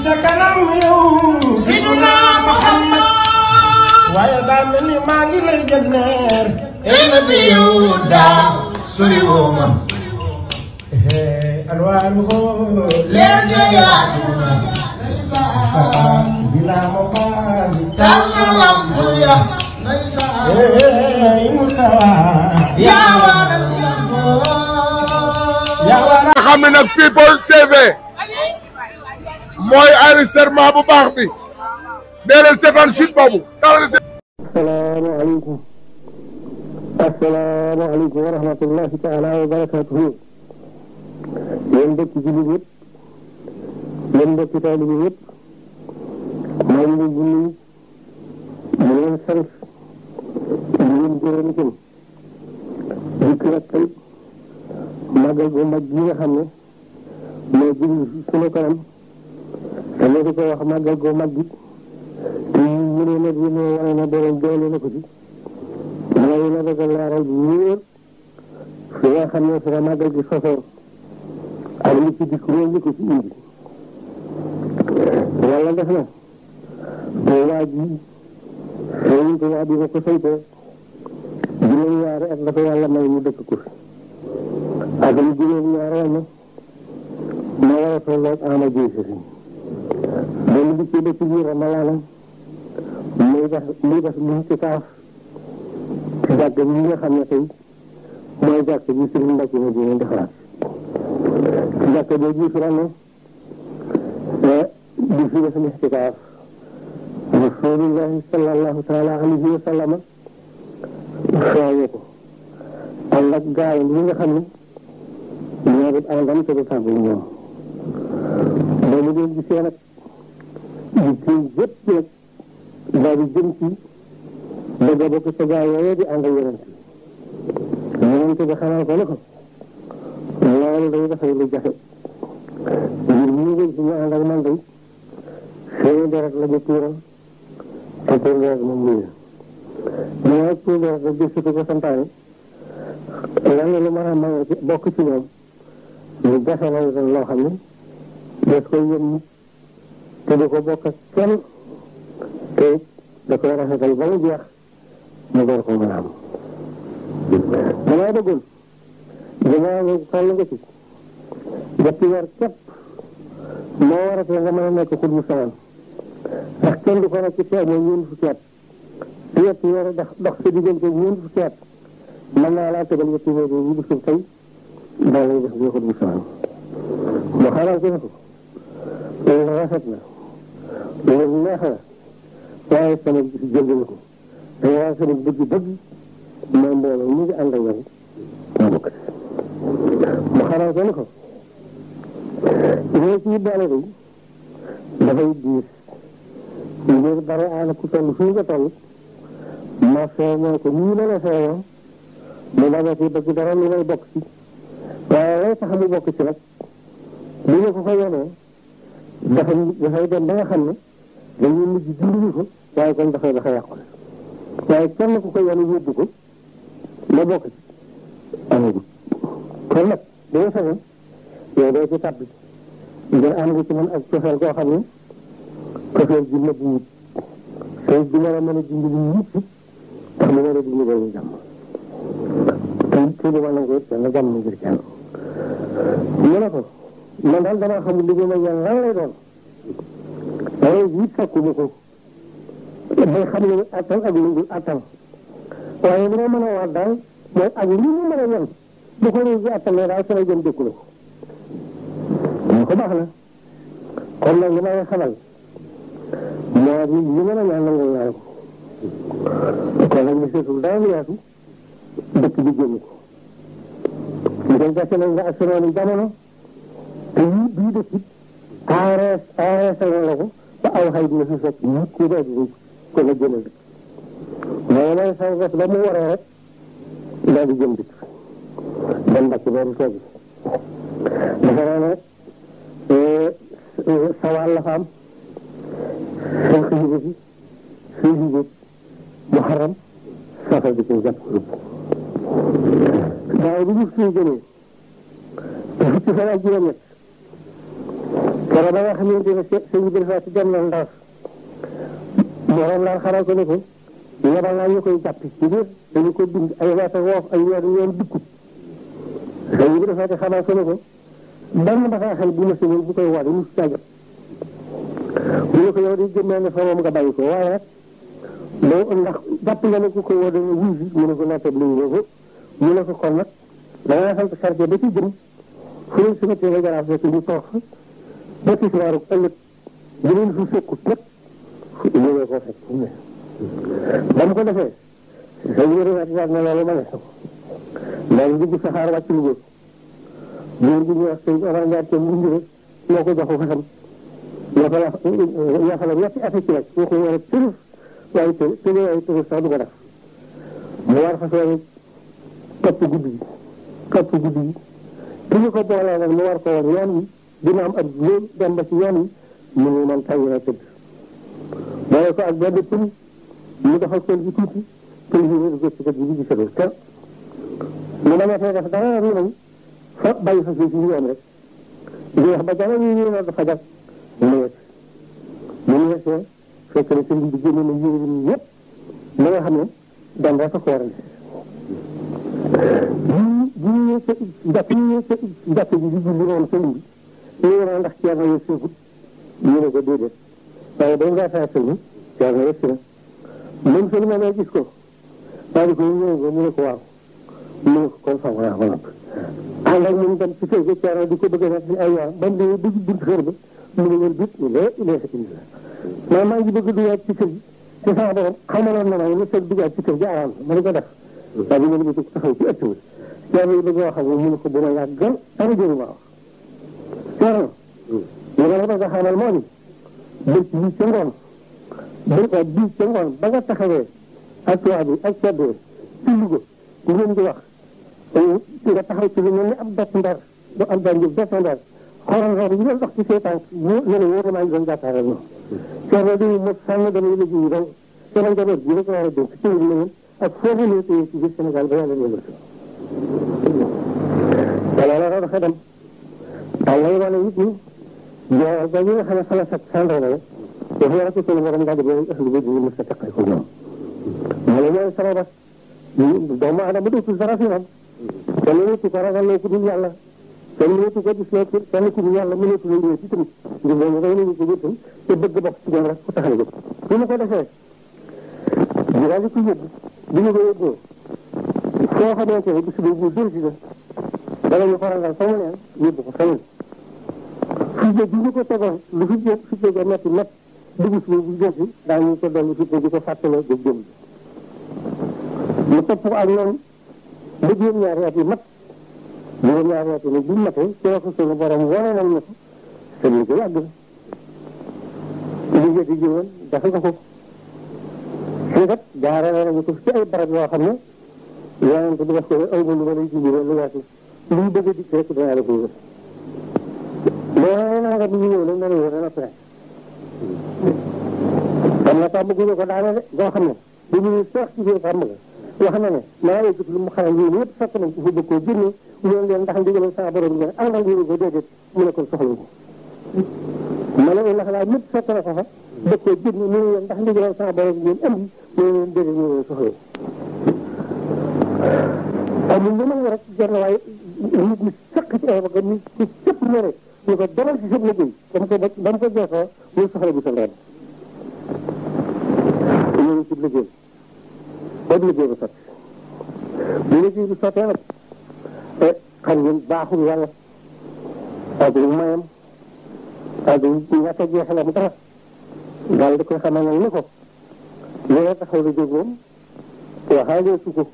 sa kanam yow Seydina Muhammad waaye daa mel ni maa ngi lay jënneer ay nabi yow daa sori woo ma alwaaru ko leer nga yaatuna ndeysaan bilaa ma baali taal na lamp ya ndeysaan Mustafa yaa waral yaa waral xam ne nag People TV mooy enregistrement bu baax bi dee leen seetaan site boobu asalaamaaleykum asalaamaaleykum wa rahmatullahi taala wa barakatuhu yéen mbokki jullit yëpp yéen mbokki taalibe yëpp maa ngi leen di nuyu di leen sant di leen gërëm itam dikk nag tey màggal gu mag gi nga xam ne moo jublu sunu kanam te ñu ko wax màggal gu mag gi te ñu ne nag yi moo wane na borom doole na ko ci mooy na bëgg a leeral bu wóor fi nga xam ne fi la màggal gi sosoo ak li ci dikk loolu li ko ci indi yàlla def na waa ji Sëriñ Tuubaa bi ko saytoo juróom-ñaari at la ko yàlla may mu dëkk ko fi ak lu juróom-ñaareel na ma war a tolloog ama jéy sëriñ ba mu dikkee ba ci biir Ramalaana muy def lu ci kaaf ci jàkk bi nga xam ne tey mooy jàkk bi Sëriñ Mbàkke ma dina defaraat ci jàkk boobu gis na di fi def lixtikaaf Rasulullahi sallallahu taala alayhi wa sallam feeñe ko ànd ak gaay yi nga xam ne ñoo di àndam te du tàggu ñoom ba mu leen gisee nag di kii yëpp nag daal di jëm ci bëgg a bokk sa gaay yooyu di ànd ak yonent bi xamal ko ne ko loolu day dafay lu jafe ngir ñu ngi ci ñu ànd ak man day seeni deret la ñu tuural te seen deret moom lii la tuur deret la gëstu ko santaane lan lu mën a mën a bokk ci ñoom lu jafe lay doon loo xam ne des koy yëm te du ko bokk ak kenn te da koy rafetal ba mu jeex mu door ko mën a am damaa bëggoon damaa nga toll nga ci ñetti weer képp moo waratee nga mën a nekk xut bu sawan ndax kenn du ko nekk ci teew mooy ñeent fukki at te ñetti weer dox sa diggante ñeent fukki at mën naa laa tegal ñetti weer yi bu suuf tey daal lay def bi xut bu sawan mu xaral ko ne ko loolu rafet na loolu neex na waaye sama gis jënd na ko te waaye sama bëgg-bëgg mooy mbooloo mu ngi ànd ak yow ma bokk mu xaral ko ne ko ñoo ci boole day dafay diis ngir dara aana ku toll fii nga toll ma feeñoo ko nii ma la feeñoo mu bañ a ci bëgg dara lu lay bokk ci waaye lay tax mu bokk ci nag bu ñu ko fa yonee dafay dem ba nga xam ne dañuy mujj dimbali ko waaye kon dafa yàqu waaye kenn ku ko yone yóbbu ko ma bokk ci amagul kon nag dañu sañoon yow doo ci tàbbi ngir am nga ci man ak cofeel koo xam ne cofeel ji nëbb wut te du ma la mën a dimbali ñëpp tax mu war a dimbali boobu jàmm te du ma nangu kenn jàmm ngir kenn mu ne ko man daal damaa xamul liggéey ma ñaan lan lay doon waaye it fekkuma ko day xam ne attan ak lu dul attan waaye li ma mën a wax daal mooy ak li mu mën a ñan bu ko réew gi attanee daal sama jëm dëkku la ko baax na kon nag li may xamal moo di li mën a ñaan nangul naa ko kon nag ñu seetul daal lu yaatu dëkk bi jëm ko ñu koy gàcce nañ nga assuroon jamono te yii bii dëkk ARS la ko ba aw xay dina fi fekk nit ku doog ko la jëmal dëkk mais may say res ba mu waree rek daal di jëm dëkk ban mbàcc boobu toog dafa naa ne sawal la fa am seen xiiba si suy jigéen muharram safar bi koy jàpp daaw bi ñu suy jëlee te fukki fan ak juróom-ñett keroog ba nga xamante ne sëñ bi dafa si dem na Ndar borom daal xamal ko ne ko yebal naa ñu koy jàpp ci biir dañu ko bind ay weeta woof ay weer yoon dikkut sëñ bi dafa xamal ko ne ko benn bataaxal bu ma sëñul bu koy woote mu si jot mu ne ko yow di gëm naa ne fa moom nga bàyyi ko waaye nag ndax jàpp nga ne ku koy woo dana wuy si mu ne ko nattab li ñu ko mu ne ko kon nag dangaa sant chargé ba ci jëm fu leen si météo jaraaf rek ñu toog ba ci waaru ëllëg bu leen fu fekkut nag ñëwee koo fekk ba mu ko defee sëñ bi rewatiwaat na loolu ma ne ko daal dugg saxaar wàcc Louga góor gi ñuy wax sëñ Omar Ndiaye te mu njëre moo ko jox fasam yafala ñetti at ci rek waxu war a tërëf waaye tërëf sax du ko def mu war fas yéene topp guddi gi ki ñu ko boolee nag mu war ko woon yoon wi dina am ak loolu dem ba ci yoon wi mu ngi man tàyyi na tëdd boole ko ak benn pël mu defal pël bi tuuti pël bi ñu ko ci kër gi di gisal te mu dama fee def dara lu nañ fa bàyyi fa ci yoon rek di wax ba jana ñu na dafa jag mu yeesee fekk na sëriñ bi génne na yéen ñëpp la nga xam ne dem rek a ko waral jàpp ji di julli woon sëriñ bi ñu ne ndax ceerno yo seegut ñu ne ko déedéet waaye dañ ngaa saa sëriñ ceerno yegg si na moom sëriñ ma ne gis ko waaye ko ñëw ko mu ne ko waaw mu ne ko kon fa waa ba nopp ànd ak moom dem ci kër ga ceerno di ko bëgg a nekk ay yoon ba mu demee ba bunt kër ba mu ne leen bit ñu lee ilee sa indi la maa ngi bëgg dugaat ci kër gi te sama borom xamaloon na ma ne sëg dugaat ci kër gi araam ma ne ko def waaye bi ngeen bëgg taxaw ci ëtt bi ceerno yi bëgg wax ak mu ne ko bu ma yàggal dara jëru ma wax ceerno li ma la bëgg a xamal moo di bët bii ca ngoon bii ca ngoon ba nga taxawee ak tubaab bi ak ceddee ci Louga ngeen di wax nga taxaw ci lu mel ni ab dott ndar du am danjëf dott ndar xoolal yi doon dox ci seetaan ne ne wóor maa ngi doon jàkkaarloo ñoom ceerno di mo sànn damay liggéey yi daw sama njaboot bi rek war a dénk ci wul leen ak foofu ne tey ci biir Sénégal ba yàlla ñëwal wala la dafa dem Allah yi wane it ni jox ba ñi nga xam ne xala sa sandro la dafa war a ko sunu borom daal di boole ahlu bi ñu mësa taxay ko ñoom wala ñooy sababa doomu adama dootul dara fi moom kenn mënatu ko ragal ku dul yàlla kenn mënatu ko gis loo kenn ku dul yàlla mënatu la ñëw ci tamit ngir loolu day nañu ko jëttam te bëgg bokk ci ñoom rek ku taxal jóg bu mu ko defee ñu daal di ko yóbbu bi ñu ko yóbboo soo xamante ne bis bu dul si la dala ñu farangal fa mu neen yóbbu ko feneen fii bi ñu ko tegoon lu fi jóg fi jógee metti métt dugg si bu jël si daañu ko dolli fi di ko fàttaloo jóg jëm mu topp ko ak ñoom ba juróom-ñaari at yi mat juróom-ñaari at yi nag bu matee ci la ko sunu borom wane nañ ne ko te ñu ko yàgg liggéey di jiwoon dafa nga ko fii kat jaarale nañu ko ci ay barab yoo xam ne yonent bi def ko aw ma lu ma lay jindi lu weesu lu mu bëgg a dikk rek danaa la ko yëgal mais nanga bi ñu ñëw nag na la wóor na noppi am na tàmm guñu ko daane de goo xam ne bu ñu seex ci biir tàmm ga wax na ne maa ngi gis lu mu xaral yooyu yëpp fekk nañ ko fa bëgg koo génne ñoom leen ndax ndigalal sa borom ngeen ànd ak ñu ko déedéet mu ne ko soxla ko ma ne ndax laa ñëpp fekk na ko fa bëgg koo génne mu ne leen ndax ndigalal sa borom ngeen andi mu ne leen déedéet ñu leen soxla amul lu may rek jar na waaye nit ñi sëq ci ay bagam nit ci cëpp ne rek ñu ko demal ci sëb liggéey ba mu ko jeexoo muy soxla bi sa ndeen ñëw ci liggéey ba liggéey bi sotti bu liggéey bi sottee nag xam ngeen baaxul yàlla ak lu mayam ak ñàkk a jeexalam dara daal di koy xamal nag ni ko loola taxaw la jóg moom waxaalee su ko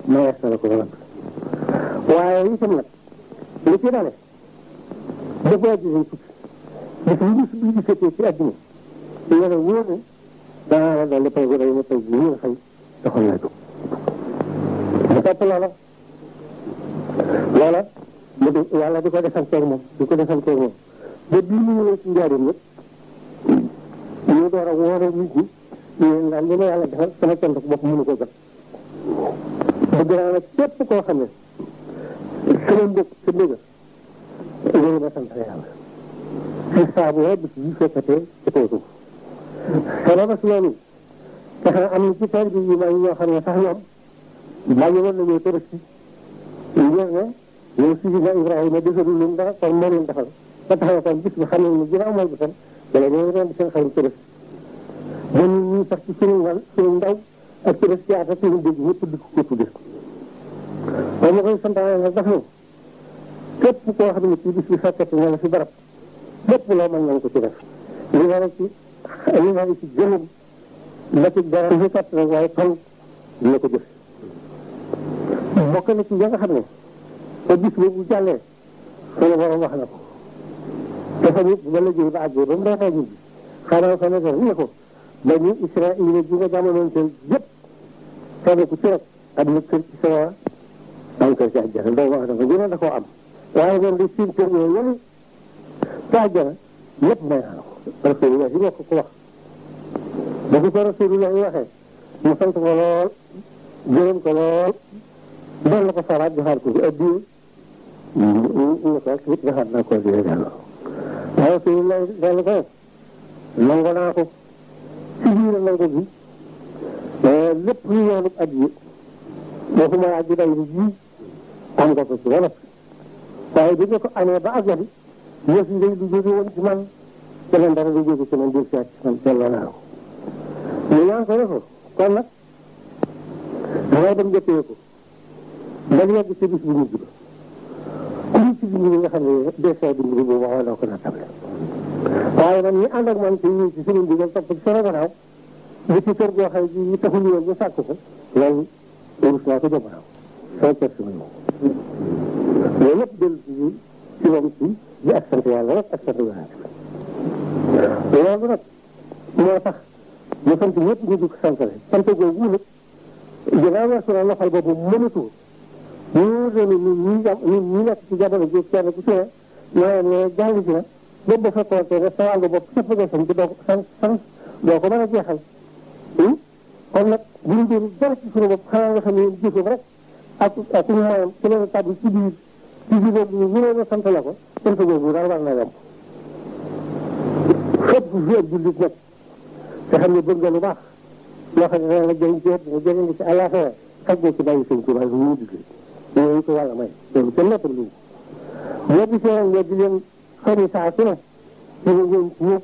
mayees na la ko nag waaye itam nag li ci dale dafa gisee tukki bis bu bis bi gisatee ci àdduna yàlla wóor ne danaa la dolli pay gu day ne pay gi ñu nga fay taxoon naa jóg mu topp loola mu di yàlla di ko defanteeg moom ba bii mu ñëwee ci njaarim nag ñu door a woore nit ñi yéen daal li ma yàlla defal sama cant bopp mënu ko jot bëgg naa nag képp koo xam ne sama mbokk sa mbéga loolu ma sant yàlla ci saa bu bis bi fekkatee ci kaw suuf sababa si loolu tax na am na ci taal bi yu may ñoo xam ne sax ñoom bàyyi woon nañoo tërësi ngir ne yow Sidina Ibrahima defalu leen dara kon moo leen defal ba tax na kon bis bi xam nañ ne ginnaaw mooy bisam wala ñoo ren di seen xarum tërësi ba ñu sax ci suñu wàll suñu ndaw ak tërësi yaata suñu dégg ñëpp di ko tudde kon ma koy santaane nag daf ne képp koo xam ne ci bis bi fekkati nga la fi barab lépp loo mën nañ ko ci def li nga ci jëmum la ci dara ñu kat rek waaye kon dina ko jëf bokk na ci ya nga xam ne te bis boobu jàllee sunu borom wax na ko dafa nit ba la jëy ba àggee ba mu reetee ñu xanaa ko ne ko ba ñu Israël ji nga jamonoon seen yëpp kenn ku ci rek am na kër ci sa am kër ci àjjana doo wax dafa gën a da koo am waaye man di siin kër yooyu yële ci àjjana yëpp may naa ko rasulullah yi ko wax ba ko rasulullah yi waxee mu sant ko lool gërëm ko lool doon la ko saraat joxaat ko addiya ñu ko it joxaat naa ko addiya delloo waaye rasulullah dellu ko nangu naa ko ci biir nangu bi lépp lu yoonu addiya waxuma aji day bi ji am nga ko ci wala waaye bi nga ko amee ba àggali yëf yi du jóge woon ci man keneen dara du jóge ci man jël ci man delloo naa ko ñu ñaan ko defoo kon nag dangay dem jëppee ko ba yegg ci bis bu mujj ba ku ñu ci bind nga xam ne desa bind bi boobu waxoo na ko na table waaye nag ñi ànd ak man ci ñi ci suñu ndigal topp ci sama gannaaw li ci kër goo xam ne ñi taxul woon ñu sàkk ko loolu rus naa ko jëmaaw soo kër si ma ñëw loolu lépp dellu ci moom ci di ak sant yàlla rek ak sant yàlla loolu nag moo tax ñu sant ñëpp ñu dugg sant rek sant googu nag ginnaaw weesu na loxol boobu mënatu ñu doon ñi nekk ci jamono ji kenn ku ci ne ñoo jàng ci na boobu ba fekkoon ne sa wàllu bopp sëpp nga sant doo ko sant doo ko mën a jeexal kon nag bu ñu doon dara ci suñu bopp xanaa nga xam ne jëfam rek ak ñu mayam ci leen tàbbi ci biir boobu ñu leen sant la ko sant boobu daal war na yomb fépp fu ab jullit nag te xam ne bëgg nga lu baax loo xam ne dana la jëriñ ci àddina jëriñ ci àllaaxira xaj na ci bàyyi sëñ Tuubaa bu ñu digle yooyu ko yàlla may loolu kenn neppal lu ñoo gisee nag ñoo di leen xëy saa su ne ñu ngeen ci ñëpp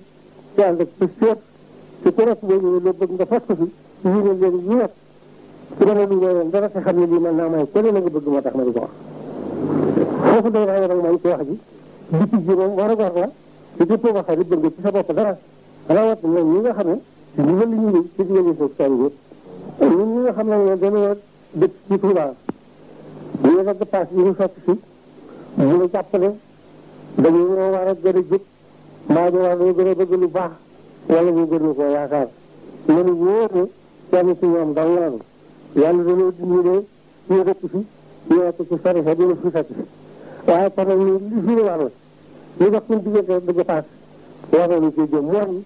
ci ànd ak pëstéef te ku nekk boo ñëwee loo bëgg nga fas ko fi ñu ne leen ñu nekk su dama lu leen dara te xam ne lii mën naa may kenn la nga bëgg moo tax ma di ko wax foofu day rayo nag man ci wax ji bi ci ji moom war a gor la te képp koo xam ne bëgg ci sa bopp dara rawat na ñi nga xam ne ci ndigal li ñuy ci diggante soog taal yëpp ñun ñi nga xam ne dañoo dëkk ci Touba ñu nag paas yi ñu fekk si ñu la jàppale dañu war a gën a jóg mbaa ñu war a gën a bëgg lu baax wala ñu gën koo yaakaar ñu wóor ne kenn ci ñoom daw naanu yàlla dañoo dimbali ñu dëkk fi ñu nekk ci sori sa dina fi fekk waaye kon nag ñu li fi war la ñu dox suñu diggante bëgg paas war nañu ci jëm moom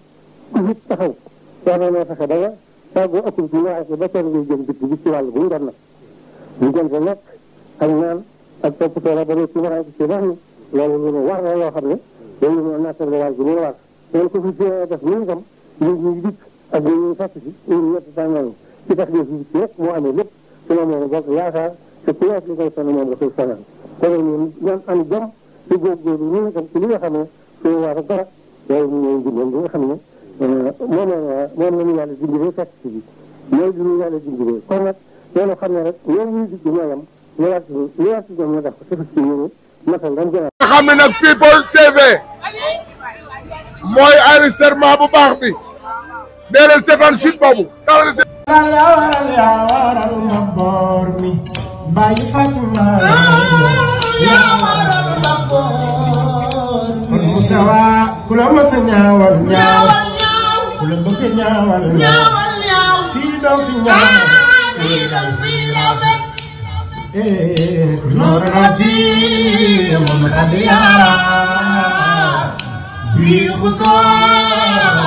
ku fi taxaw war nañoo fexe da nga tàggoo ëpp ci waaye ba kenn ngay jëm dëkk bi ci wàll bu ñu doon nag ñu jëm fa nekk ak ñaan ak toppatoo la ba léegi ci war ci wax ni loolu lu war la loo xam ne loolu moo nattal wàll bi mu war loolu ko fi def ñu itam ñu dikk ak ñu fekk ci ñu ñett tàngal ci tax def ci rek moo amee lépp ci moom moo bokk yaakaar te ku nekk li koy sonn moom la koy sonal kon ñun ñaan am jom ci góorgóorlu ñu itam ci li nga xam ne suñu war a dara loolu ñu ñooy dimbal li nga xam ne moom la ñu yàlla dimbalee fekk ci bi mooy li ñu yàlla dimbalee kon nag loolu xam ne rek ñoom ñuy digg ñooyam li war ci ñoom ñu def ko te ci ñu matal dañ gën a xam ne nag People TV mooy enregistrement bu baax bi dee leen seetaan site boobu yaa waral ma boor mi bàyyi Fatima yaa waral ma boor mi kon Moussa waa ku la mës a ñaawal ku la bëgg ñaawal fii doo fi ñaawal noor rasi moom xadiya bi xusoor